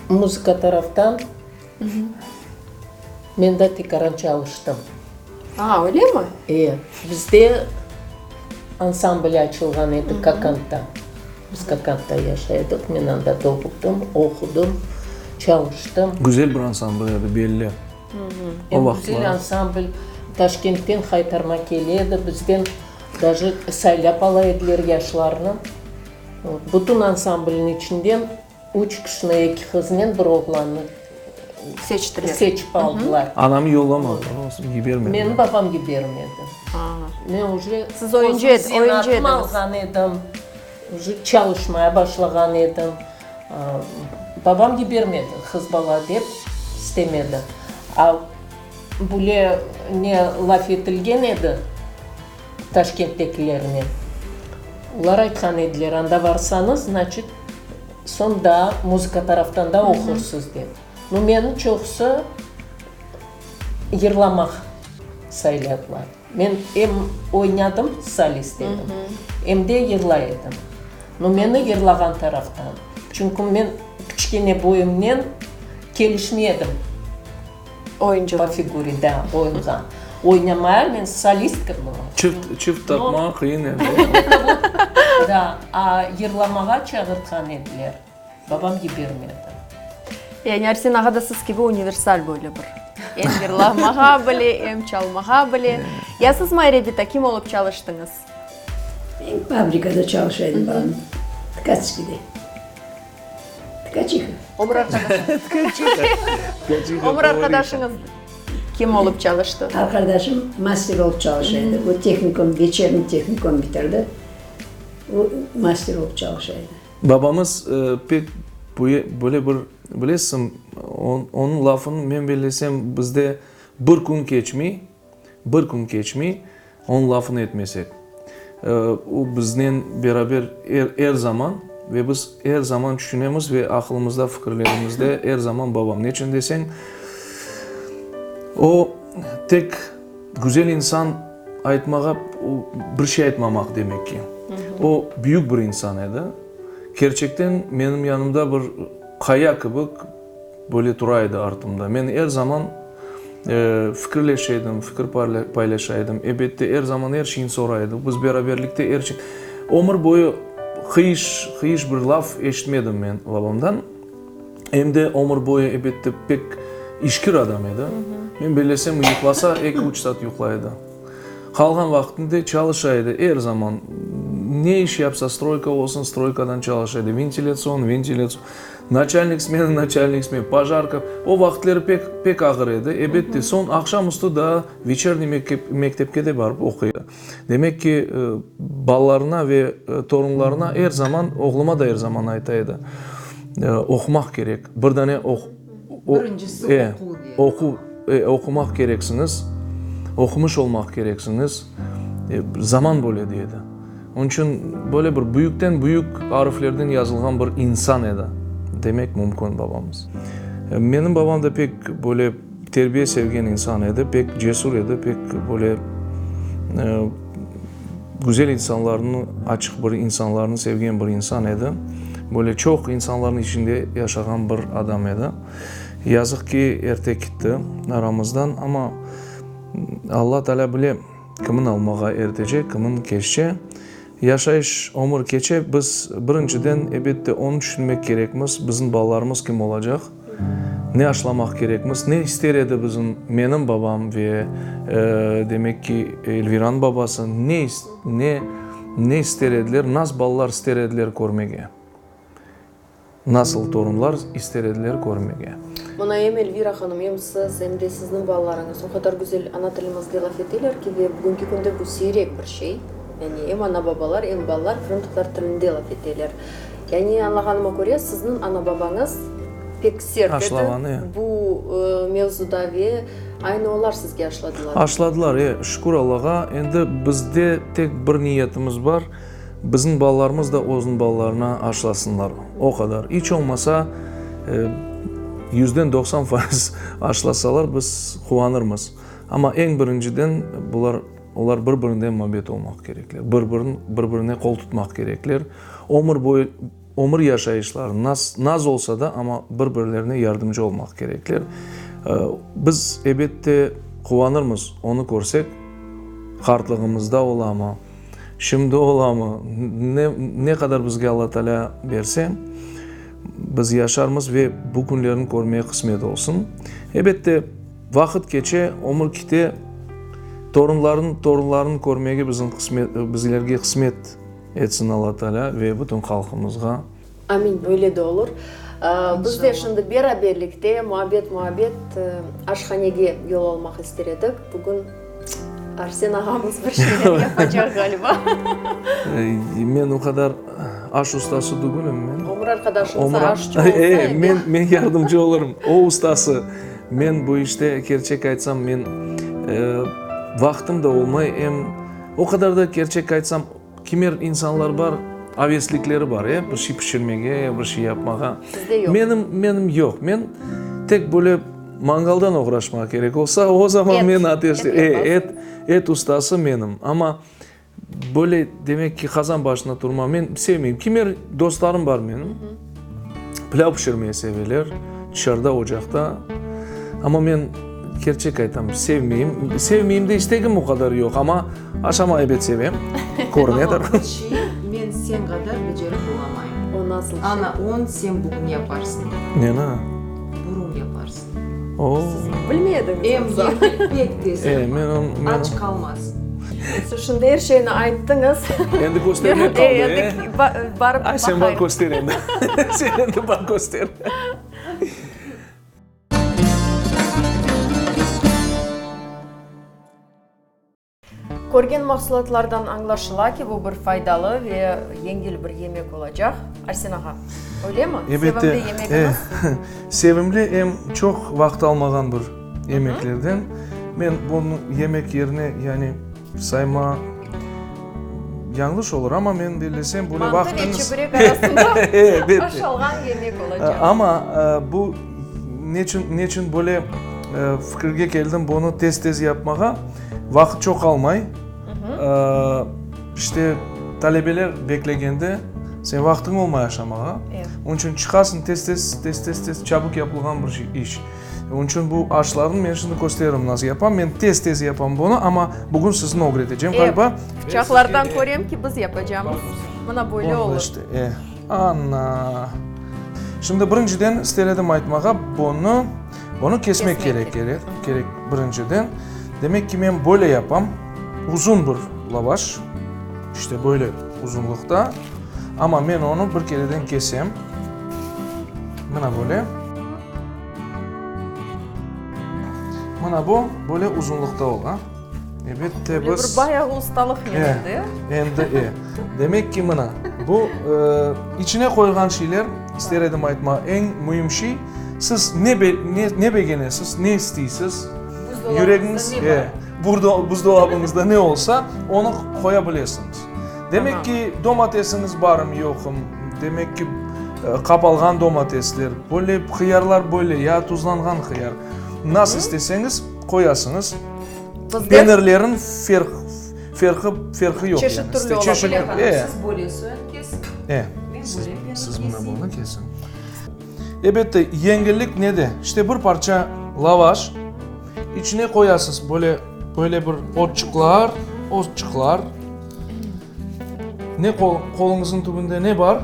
Speaker 4: muzıka taraftan men de tekaran çalıştım.
Speaker 1: A, öylemi?
Speaker 4: E, bizde ansambl açılğan edi Kakantta. Biz Kokandda yaşay edik, men anda doğuldım, oqudım, çalıştım.
Speaker 2: Güzel bir ansambl edi, belli.
Speaker 4: O vaqıtları. Güzel ansambl, Taşkentten haytarma kele edi, bizden daje saylap ala ediler yaşlarnı. Bütün ansamblniñ içinden üç kişini, eki qıznen bir oğlannı
Speaker 1: Seçtiler.
Speaker 4: Seçip aldılar.
Speaker 2: Anamı yollamadılar, olsun, yibermediler.
Speaker 4: Meni babam yibermedi. Men uje
Speaker 1: Siz oyuncı ed,
Speaker 4: özüm
Speaker 1: oyuncı
Speaker 4: zenaatımı
Speaker 1: ediñiz.
Speaker 4: alğan edim, uje çalışmaya başlağan edim. Babam yibermedi, qız bala dep istemedi. A böyle ne laf etilgen edi Taşkenttekilernen, olar aytqan ediler, anda varsañız, znaçit, Soñ daa muzıka taraftan da oqursız dep. No, meni çoqusı yırlamaq sayladılar. Men em oynadım, solist edim, em de yırlay edim. No, meni yırlağan taraftan. Çünki men kiçkene boyumnen kelişmey edim.
Speaker 1: Oyuncığa.
Speaker 4: Po figure, da, oyunğa. Oynamaya men solistka bolam.
Speaker 2: Çift, çift tapmağa qıyın edi.
Speaker 4: Da, a yırlamağa çağırtqan ediler, babam yibermedi.
Speaker 1: Yani Arsen ağa da siz kibi universal böyle bir. Em yırlamağa bile, em çalmağa bile. Ya siz, Mayra bita, kim olıp çalıştıñız?
Speaker 5: Men fabrikada çalışa edim, balam, Tkatskiyde. Tkaçiha.
Speaker 1: Ömür arqadaşıñız. Ömür arqadaşıñız kim olıp çalıştı?
Speaker 5: Arqadaşım master olıp çalışa edi. O tehnikum, veçerniy tehnikum bitirdi. O master olıp çalışa edi.
Speaker 2: Babamız pek böyle bir, bilesiñ, onıñ lafını men bellesem bizde bir kün keçmey, Bir kün keçmey, onıñ lafını etmesek. O biznen beraber er, er zaman ve biz er zaman tüşünemiz ve aqılımızda, fikirlerimizde er zaman babam. Neçün deseñ, o tek güzel insan aytmağa, bir şey aytmamaq demek ki. O büyük bir insan edi. Kerçekten menim yanımda bir qaya kibi böyle tura edi artımda. Men er zaman Fikirleşe edim, fikir paylaşa edim. Ebette, er zaman er şeyni soray edik. Biz beraberlikte er şey. Ömür boyu qıyış, qıyış bir laf eşitmedim men babamdan. Em de ömür boyu, ebette, pek işkir adam edi. Men bellesem, yuqlasa, eki-üç saat yuqlay edi. Qalğan vaqtında çalışa edi, er zaman. Ne iş yapsa, stroyka olsun, stroykadan çalışa edi, ventilâtsion, ventilâtsion, naçalnik smena, naçalnik smena, pojarka. O vaqıtları pek, pek ağır edi. Ebette, soñ aqşam üstü daa veçerniy mektepke de barıp oquy edi. Demek ki, balalarına ve torunlarına er zaman, oğluma da er zaman ayta edi, oqumaq kerek, bir dane
Speaker 6: Birincisi oquv diye.
Speaker 2: Oquv, oqumaq kereksiñiz, oqumış olmaq kereksiñiz, zaman böyle dey edi. Onıñ içün böyle bir büyükten büyük ariflerden yazılğan bir insan edi, demek mümkün babamız. Menim babam da pek böyle terbiye sevgen insan edi, pek cesur edi, pek böyle Güzel insanlarnı, açıq bir insanlarnı sevgen bir insan edi. Böyle çoq insanlarnıñ içinde yaşağan bir adam edi. Yazıq ki, erte kitti aramızdan, amma Alla Taalâ bile, kimin almağa ertece, kimin keççe. Yaşayış, ömür keçe, biz birinciden, ebette, onı tüşünmek kerekmiz, bizim balalarımız kim olacaq. Ne aşlamaq kerekmiz, ne ister edi bizim, menim babam ve, demek ki, Elviranıñ babası, ne, ne, ne ister ediler, nas balalar ister ediler körmege? Nasıl torunlar ister ediler körmege?
Speaker 1: Mına em Elvira hanım, em siz, em de sizniñ balalarıñız o qadar güzel ana tilimizde laf eteler ki, ve bugünki künde bu siyrek bir şey. Yani em ana-babalar, em balalar qırımtatar tilinde laf eteler. Yani añlağanıma köre, sizniñ ana-babañız pek sert edi bu mevzuda ve aynı olar sizge aşladılar.
Speaker 2: Aşladılar, e, şükür Allağa. Endi bizde tek bir niyetimiz bar, bizim balalarımız da özüniñ balalarına aşlasınlar, o qadar. İç olmasa, yüzden 90% aşlasalar, biz quvanırmız. Amma eñ birinciden bular. Olar bir-birinden muabbet olmaq kerekler, bir-birin, bir-birine qol tutmaq kerekler. Ömür boyu, ömür yaşayışları naz, naz olsa da, amma bir-birlerine yardımcı olmaq kerekler. Biz, ebette, quvanırmız, onı körsek, qartlığımızda olamı. Şimdi olamı? Ne, ne qadar bizge Alla Taalâ berse, biz yaşarmız ve bu künlerni körmege qısmet olsun. Ebette, vaqıt keçe, ömür kite, torunların, torunlarını körmege bizim qısmet, bizlerge qısmet etsin Alla Taalâ ve bütün halqımızğa.
Speaker 1: Amin, öyle de olur. Biz de şimdi beraberlikte muabbet-muabbet aşhanege yol almaq ister edik. Bugün Arsen ağamız bir şeyler yapacaq ğaliba.
Speaker 2: Men o qadar aş ustası dügülim men.
Speaker 1: Ömür arqadaşıñız aşçı olsa edi.
Speaker 2: Men, men yardımcı olurım. O ustası. Men bu işte, kerçek aytsam, men vaqtım da olmay, em o qadar da, kerçek aytsam, Kimer insanlar bar, aveslikleri bar, e, bir şey pişirmege, bir şey yapmağa.
Speaker 1: Sizde yoq.
Speaker 2: Menim, menim yoq. Men tek böyle mangaldan oğraşmağa kerek olsa, o zaman
Speaker 1: Et,
Speaker 2: men ateşte,
Speaker 1: et
Speaker 2: e,
Speaker 1: yapasıñız.
Speaker 2: et, et ustası menim. Amma böyle, demek ki, qazan başında turma men sevmeyim. Kimer dostlarım bar menim, pilâv pişirmege seveler, tışarıda, ocaqta. Amma men, kerçek aytam, sevmeyim. Sevmeyim de, istegim o qadar yoq, amma Aşama ebet sevem, körünedir.
Speaker 6: Amma bir şey men sen qadar becerip olamayım.
Speaker 1: O nasıl şey?
Speaker 6: Ana, on sen bugün yaparsıñ.
Speaker 2: Neni?
Speaker 6: Burum yaparsıñ.
Speaker 2: O.
Speaker 1: Siz bilmey ediñiz
Speaker 6: Em
Speaker 1: yoqsa?
Speaker 6: yengil, pek tez
Speaker 2: E,
Speaker 6: yapar.
Speaker 2: men on, men
Speaker 6: Aç qalmaz.
Speaker 1: Siz şimdi er şeyni ayttıñız.
Speaker 2: Endi köstermek qaldı, e?
Speaker 1: Endi barıp
Speaker 2: Ay, sen bar
Speaker 1: baqayıq.
Speaker 2: köster endi. Sen endi bar köster.
Speaker 1: Körgen mahsulatlardan añlaşıla ki, bu bir faydalı ve yengil bir yemek olacaq. Arsen ağa, öylemi?
Speaker 2: Elbette,
Speaker 1: Sevimli yemegiñiz?
Speaker 2: Sevimli em çoq vaqıt almağan bir yemeklerden. Men bunı yemek yerine, yani, sayma yañlış olur, amma men bellesem, böyle
Speaker 1: Mantı ve
Speaker 2: vaqtıñız.
Speaker 1: çeburek arasında
Speaker 2: Elbette.
Speaker 1: aşalğan yemek olacaq.
Speaker 2: Amma bu neçün, neçün böyle fikirge keldim bunı tez-tez yapmağa? Vaqıt çoq almay. İşte, talebeler beklegende, sen vaqtıñ olmay aşamağa. Onıñ içün çıqasıñ, tez-tez, tez-tez-tez, çabuk yapılğan bir şey, iş. Onıñ içün bu aşlarnı men şimdi kösteririm, nasıl yapam. Men tez-tez yapam bunı, amma bugün sizni ögretecem, ğaliba.
Speaker 1: Pıçaqlardan körem ki, biz yapacamız. Mına böyle olur.
Speaker 2: İşte, e, ana. Şimdi birinciden ister edim aytmağa, bunı Bunı kesmek kerek, kerek, kerek birinciden. Demek ki, men böyle yapam, uzun bir lavaş, işte böyle uzunlıqta, amma men onı bir kereden kesem, mına böyle. Mına bu, böyle uzunlıqta ola. Elbette,
Speaker 1: Böyle
Speaker 2: biz...
Speaker 1: bir bayağı ustalıqnen endi.
Speaker 2: Endi, e. Demek ki, mına, bu, içine qoyğan şeyler, ister edim aytma, eñ müim şey, siz ne ne ne begenesiz, ne isteysiz, yüregiñiz, e, buzdolabıñızda ne olsa, onı qoya bilesiñiz. Demek ki, domatesiñiz barmı, yoqmı, demek ki, qapalğan domatesler, böyle hıyarlar böyle, ya tuzlanğan hıyar, nasıl isteseñiz, qoyasıñız. Penirlerin ferq, ferqı, ferqı yoq.
Speaker 1: Çeşit türlü ola
Speaker 2: Çeşit,
Speaker 1: bile.
Speaker 2: e.
Speaker 6: Siz böyle soyun kesiñ,
Speaker 2: E.
Speaker 6: men
Speaker 2: Siz,
Speaker 6: böyle penir
Speaker 2: siz mına
Speaker 6: keseyim.
Speaker 2: bunı kesiñ. Elbette, yengillik nede? İşte bir parça lavaş, içine qoyasız böyle, böyle bir otçıqlar, otçıqlar. Ne qol, qoluñıznıñ tübünde ne bar?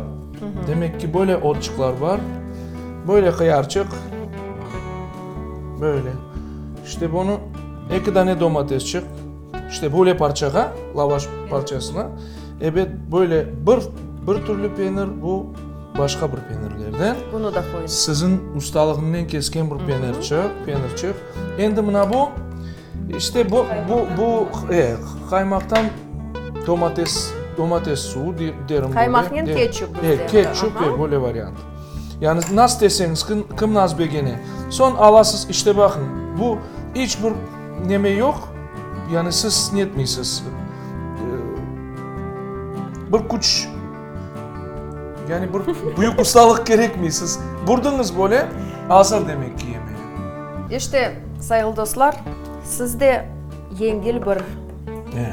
Speaker 2: Demek ki, böyle otçıqlar bar. Böyle hıyarçıq. Böyle. İşte bunı eki dane domatesçik, işte böyle parçağa, lavaş parçasına, ebet, böyle bir, bir türlü penir, bu başqa bir penirlerden.
Speaker 1: Bunı da qoyun.
Speaker 2: Siziñ ustalığıñnen kesken bir penirçik, penirçik. Endi mına bu, işte bu, bu, bu, e, qaymaqtan domates, domates suvu derim.
Speaker 1: Qaymaqnen ketçup bizde.
Speaker 2: E, ketçup, e, böyle variant. Yani nasıl deseñiz, kim, kim nasıl begene. Soñ alasız, işte baqıñ, bu iç bir neme yoq, yani siz netmeysiz, bir küç, yani bir büyük ustalıq kerekmey, siz burdıñız böyle, azır demek ki yemeği.
Speaker 1: İşte, sayğılı dostlar, siz de yengil bir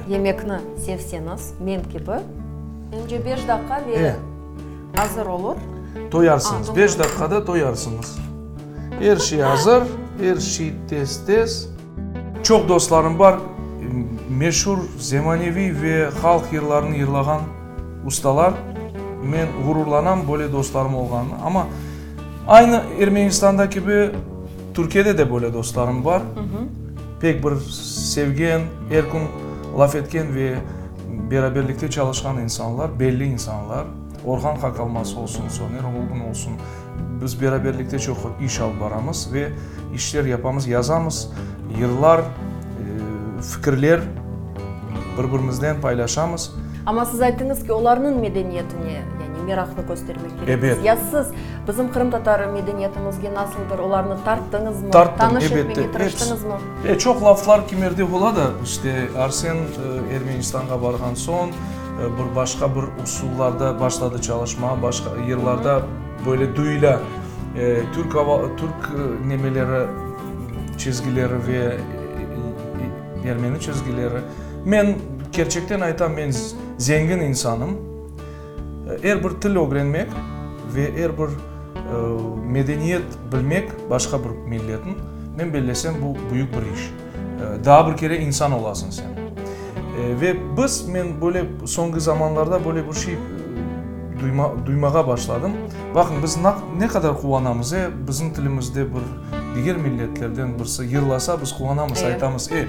Speaker 1: yemekni sevseñiz, men kibi, mence beş daqqa ve Azır olur.
Speaker 2: Toyarsıñız. Beş daqqada toyarsıñız. Er şey azır, er şey tez-tez. Çoq dostlarım bar. meşur zemaneviy ve halq yırlarını yırlağan ustalar, men ğururlanam böyle dostlarım olğanına. Amma aynı Ermenistanda kibi Türkiyede de böyle dostlarım bar. Pek bir sevgen, er kün laf etken ve beraberlikte çalışqan insanlar, belli insanlar. Orhan Hakalmaz olsun, Soner Olgun olsun. Biz beraberlikte çoq iş alıp baramız ve işler yapamız, yazamız, yırlar, fikirler bir-birimizden paylaşamız.
Speaker 1: Amma siz ayttıñız ki, olarnıñ medeniyetine, yani meraqnı köstermek kerekmiz.
Speaker 2: Ebet.
Speaker 1: Ya siz bizim qırımtatar medeniyetimizge nasıldır olarnı tarttıñızmı?
Speaker 2: Tarttım,
Speaker 1: Tanış
Speaker 2: ebette.
Speaker 1: etmege tırıştıñızmı?
Speaker 2: E, çoq laflar kimerde ola da, işte, Arsen Ermenistanğa barğan soñ, bir başqa bir usullarda başladı çalışmağa, başqa yırlarda böyle duyula türk ava, türk nemeleri, çizgileri ve ermeni çizgileri. Men kerçekten aytam, men zengin insanım. Er bir til ögrenmek ve er bir medeniyet bilmek başqa bir milletniñ, men bellesem, bu büyük bir iş. Daa bir kere insan olasıñ sen. Ve biz, men böyle soñki zamanlarda böyle bir şey duyma, duymağa başladım. Baqıñ, biz ne qadar quvanamız, e, bizim tilimizde bir diger milletlerden birisi yırlasa, biz quvanamız, aytamız, e,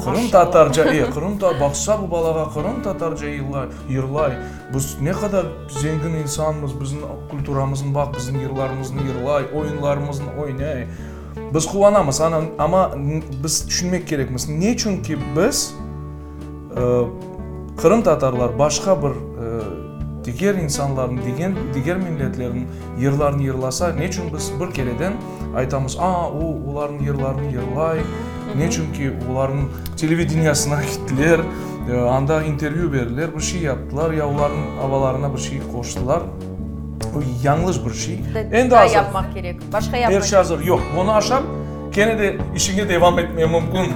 Speaker 2: qırımtatarca, e, qırım, baqsa bu balağa qırımtatarca yırlay, biz ne qadar zengin insanmız, bizim kulturamıznı baq, bizim yırlarımıznı yırlay, oyunlarımıznı oynay. Biz quvanamız, ana, amma biz tüşünmek kerekmiz, neçün ki biz, qırımtatarlar, başqa bir diger insanlarnıñ, digen, diger milletlerniñ yırlarını yırlasa, neçün biz bir kereden aytamız, a, o, olarnıñ yırlarını yırlay, neçün ki olarnıñ televideniyasına gittiler, anda intervyü berdiler, bir şey yaptılar, ya olarnıñ avalarına bir şey qoştılar. Bu yañlış bir şey.
Speaker 1: Endi azır. yapmaq kerek. Başqa yapmaq.
Speaker 2: Er şey azır. Yoq, bunı aşap, kene de işiñe devam etmeye mümkün.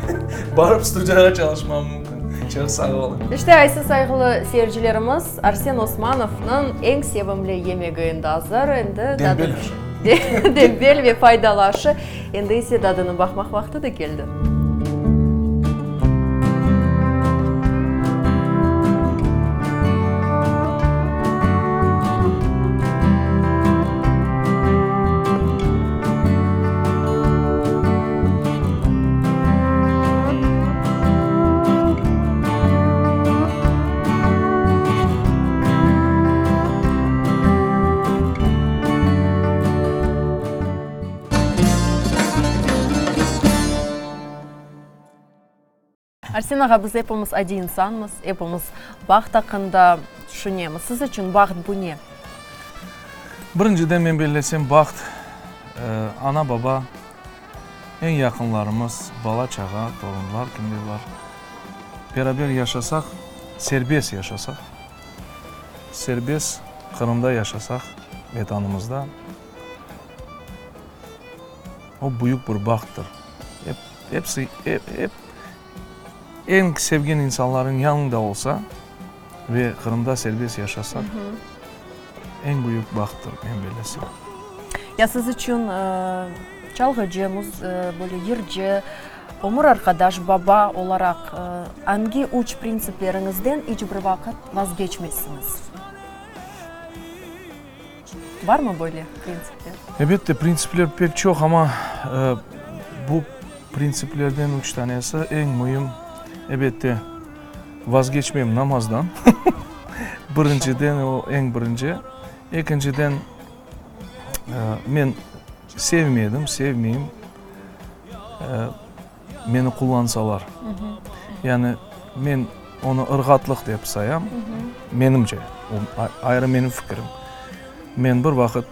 Speaker 2: Barıp studiyağa çalışmağa mümkün. Çoq sağ oluñ.
Speaker 1: İşte, aysa, sayğılı seyircilerimiz, Arsen Osmanovnıñ eñ sevimli yemegi endi azır. Endi
Speaker 2: Dembel aşı.
Speaker 1: Dembel ve faydalı aşı. Endi ise tadını baqmaq vaqtı da keldi. Arsen ağa, biz epimiz adiy insanmız, epimiz baht aqqında tüşünemiz. Siz içün baht bu ne?
Speaker 2: Birinciden, men bellesem, baht, ana-baba, eñ yaqınlarımız, bala-çağa, torunlar, kimde bar, beraber yaşasaq, serbest yaşasaq, serbest Qırımda yaşasaq, Vetanımızda, o büyük bir bahttır. Ep, episi, ep, ep, eñ sevgen insanlarıñ yanıñda olsa ve Qırımda serbest yaşasaq, eñ büyük bahttır, men bellesem.
Speaker 1: Ya siz içün çalğıcı, böyle yırcı, ömür arqadaş, baba olaraq angi üç printsipleriñizden iç bir vaqıt vazgeçmezsiñiz? Barmı böyle printsipler?
Speaker 2: Elbette, printsipler pek çoq, amma bu printsiplerden üç tanesi eñ müim, elbette, vazgeçmem namazdan, birinciden, o eñ birinci. Ekinciden, men sevmedim, sevmeyim, meni qullansalar. Yani men onı ırğatlıq dep sayam, menimce, o ayrı menim fikirim. Men bir vaqıt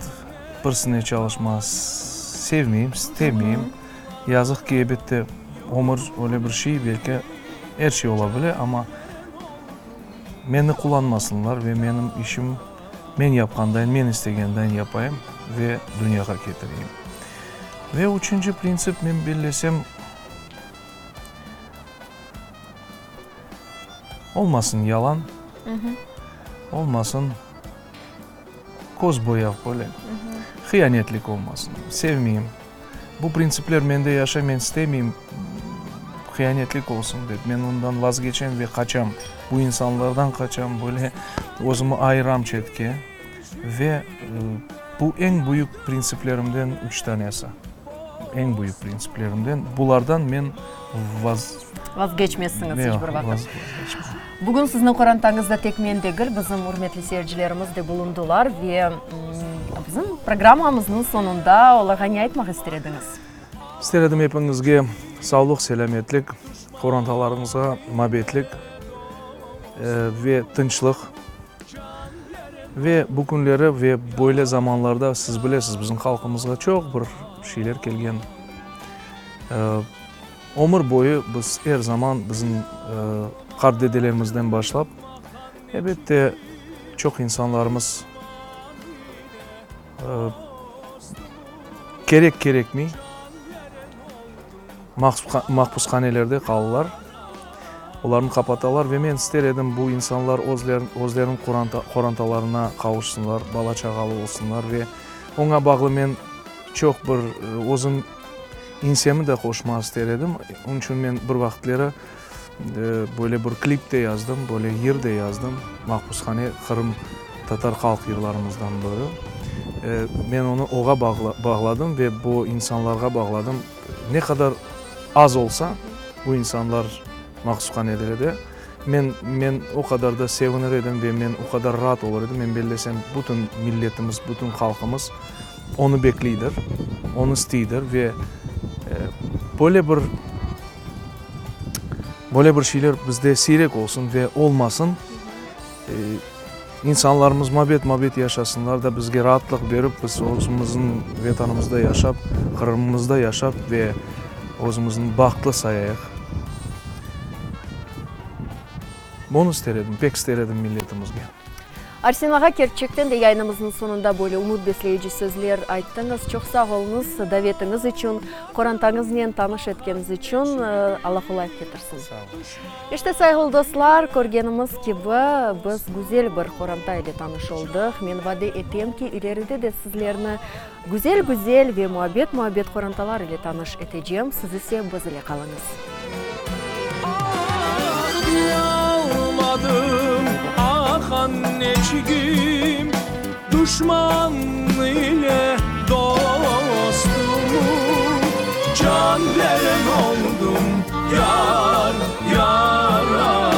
Speaker 2: birisine çalışmağa sevmeyim, istemeyim. Yazıq ki, elbette, ömür öyle bir şey, belki er şey ola bile, amma meni qullanmasınlar ve menim işim men yapqandayın, men istegendayın yapayım ve dünyağa ketireyim. Ve üçünci printsip, men bellesem, olmasın yalan, olmasın köz boyav böyle, hıyanetlik olmasın, sevmeyim. Bu printsipler mende yaşay, men istemeyim. Hıyanetlik olsun dep, men ondan vazgeçem ve qaçam, bu insanlardan qaçam, böyle özümi ayıram çetke. Ve bu eñ büyük printsiplerimden üç tanesi. Eñ büyük printsiplerimden. Bulardan men vaz.
Speaker 1: Vazgeçmezsiñiz iç bir vaqıt. Bugün sizniñ qorantañızda tek men degil, bizim ürmetli seyircilerimiz de bulundılar ve bizim programmamıznıñ soñunda olarğa ne aytmaq ister ediñiz?
Speaker 2: İster edim epiñizge sağlıq, selâmetlik, qorantalarıñızğa mabetlik ve tınçlıq. Ve bu künleri ve böyle zamanlarda, siz bilesiz, bizim halqımızğa çoq bir şeyler kelgen. Ömür boyu biz er zaman bizim qart dedelerimizden başlap, elbette, çoq insanlarımız kerek-kerekmey mahpushanelerde qaldılar, olarnı qapatalar ve men ister edim, bu insanlar özleriniñ qorantalarına qavuşsınlar, bala-çağalı olsunlar ve oña bağlı men çoq bir özüm İnsemi de qoşmaq ister edim. Onıñ içün men bir vaqıtleri böyle bir klip de yazdım, böyle yır de yazdım, Mahpushane, Qırım tatar halq yırlarımızdan biri. Men onı oğa bağladım ve bu insanlarğa bağladım. Ne qadar az olsa bu insanlar mahpushanelerde, men men o qadar da sevinir edim ve men o qadar raat olur edim. Men bellesem, bütün milletimiz, bütün halqımız Onı bekliydir, onı isteydir ve böyle bir böyle bir şeyler bizde siyrek olsun ve olmasın. İnsanlarımız mabet-mabet yaşasınlar da, bizge raatlıq berip, biz özümizniñ Vetanımızda yaşap, Qırımımızda yaşap ve özümizni bahtlı sayayıq. Bunı ister edim, pek ister edim milletimizge.
Speaker 1: Arsen ağa, kerçekten de yayınımıznıñ soñunda böyle ümüt besleyici sözler ayttıñız. Çoq sağ oluñız davetiñiz içün, qorantañıznen tanış etkeniñiz içün. Alla qolayıq ketirsin.
Speaker 2: Sağ oluñız.
Speaker 1: İşte, sayğılı dostlar, körgenimiz kibi, biz güzel bir qoranta ile tanış oldıq. Men vade etem ki, ileride de sizlerni güzel-güzel ve muabbet-muabbet qorantalar ile tanış etecem. Siz ise biz ile qalıñız.
Speaker 3: Ah duyalmadım, ah anneçigim, Duşman ile dostumu Can veren oldum, yar, yar.